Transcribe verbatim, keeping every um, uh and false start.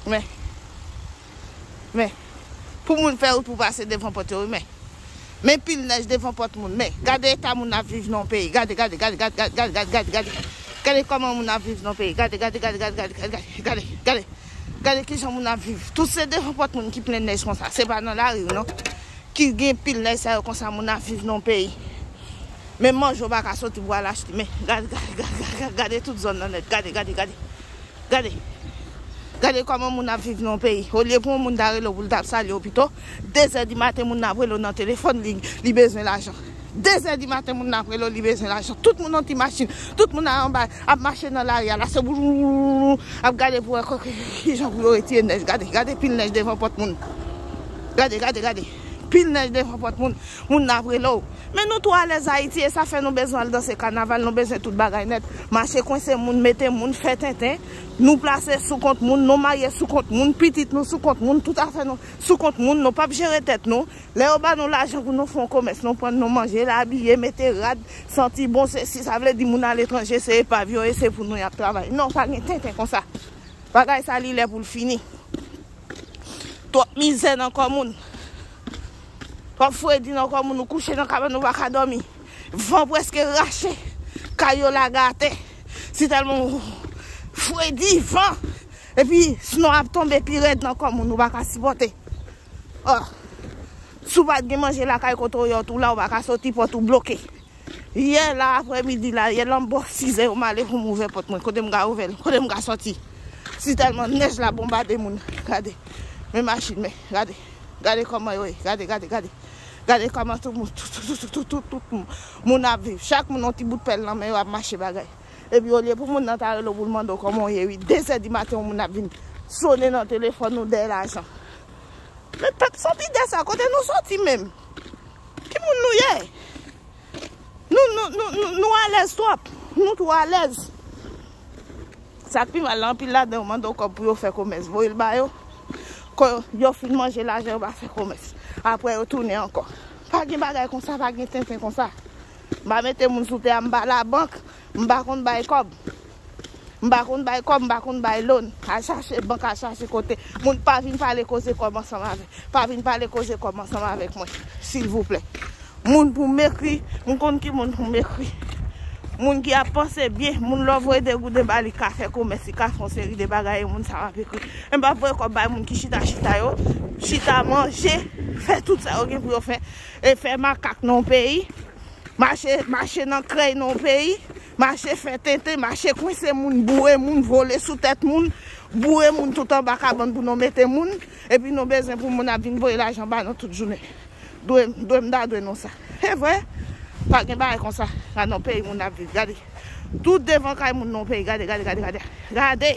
Men, men, pou moun fè wout pou pase devan pòt yo, wi, men. Men pil nèj devan pòt moun, men. Gade eta moun ap viv nan yon peyi. Gade, gade, gade, gade, gade, gade, gade, gade. Gade kòman moun ap viv nan yon peyi. Gade, gade, gade, gade, gade, gade, gade, gade. Gade kijan moun ap viv. Tout se devan pòt moun ki plen nèj konsa. Se pa nan lari, non. Ki gen pil nèj sa yo konsa moun ap viv nan yon peyi. Men manje w pa ka soti pou al achte. Men gade, gade, gade, gade, gade tout zòn nan nèt. Gade, gade, gade. Gade. Gade kòman moun ap viv nan yon peyi. Olye pou yon moun ta rele w pou l t ap salye w pito, dezè di maten moun nan ap rele w nan telefòn, li, li bezwen lajan. Dezè di maten moun nan ap rele w, li bezwen lajan. Tout moun nan ti machin, tout moun nan anba ap mache nan lari a la, se boujoulou, ap gade pou wè kòk kijan pou yo retire nèj. Gade, gade pil nèj devan pòt moun. Gade, gade, gade. Pil nèj devan pòt moun. Moun nan ap rele w. Men nou tou alèz Ayiti, e sa fè nou bezwen al danse kanaval, nou bezwen tout bagay nèt. Mache kwense moun, mete moun, fè tenten. Nou plase sou kont moun, nou marye sou kont moun, pitit nou sou kont moun, tout afè nou sou kont moun, nou p ap jere tèt nou. Lè yo ba nou lajan pou nou fè yon komès, nou pran, nou manje, l abiye, mete rad, santi bon, sesi, sa vle di moun aletranje, se epav yo ye, se pou nou y ap travay. Non, pa gen tenten konsa. Bagay sa, li lè pou l fini. Twòp mizè nan kò moun. Twòp fredi nan kò moun, ou kouche nan kabann, ou pa ka dòmi. Van prèske rache kay yo lage atè. Si tèlman fredi, van. Epi, sno ap tonbe pi rèd nan kò moun, ou pa ka sipòte. Oh. Si w pa t gen manje lakay kote w ye, ou tou la, ou pa ka soti, pòt ou bloke. Yè la aprèmidi la, yè la m bò sizè yo m ale pou m ouvè pòt mwen. Kote m ka ouvè l? Kote m ka sòti? Si tèlman nèj la bonbade moun. Gade. Men machin, men. Gade. Gade kòman yo ye. Gade, gade, gade. Gade kòman tout moun, tout, tout, tout moun ap viv. Chak moun yon ti bout pèl nan men yo ap mache bagay. Epi olye pou moun nan ta rele w pou l mande w kòman w ye, wi. Dezè di maten yon moun ap vin sonnen nan telefòn ou dèyè lajan. Men pèp santi dè sa, kote nou soti menm? Ki moun nou ye? Nou, nou, nou, nou, nou alèz twòp. Nou twò alèz. Sa k pi mal la, anpil ladan yo mande w kòb pou yo fè komès. Voye l ba yo. Kon yo fin manje lajan, yo pa fè komès. Apre yo tounen ankò. Pa gen bagay konsa, pa gen tenten konsa. M pa mete moun sou tè a, m pa labank, m pa konn bay kòb. M pa konn bay kòb, m pa konn bay loan. Al chache bank, al chache kote. Moun pa vin pale koze kòb ansanm avè. Pa vin pale koze kòb ansanm avèk mwen, silvouplè. Moun pou m ekri, m konn ki moun pou m ekri. Moun ki ap panse byen, moun lè w voye de gouden ba li ka fè komès, li ka fè yon seri de bagay, e moun sa m ap ekri. M p ap voye kòb bay moun ki chita chita yo, chita manje, fè tout sa yo gen pou yo fè, e fè makak nan yon peyi. Mache, mache nan krèy nan yon peyi, mache fè tenten, mache kwense moun, boure moun, vole sou tèt moun, boure moun tout anba kabann pou nou mete moun, epi nou bezwen pou moun ap vin voye lajan ba nou tout jounen. Dwe, dwe m ta dwe nou sa. E vre, pa gen bagay konsa la nan peyi moun ap viv. Gade, tout devan kay moun nan yon peyi. Gade, gade, gade, gade. Gade,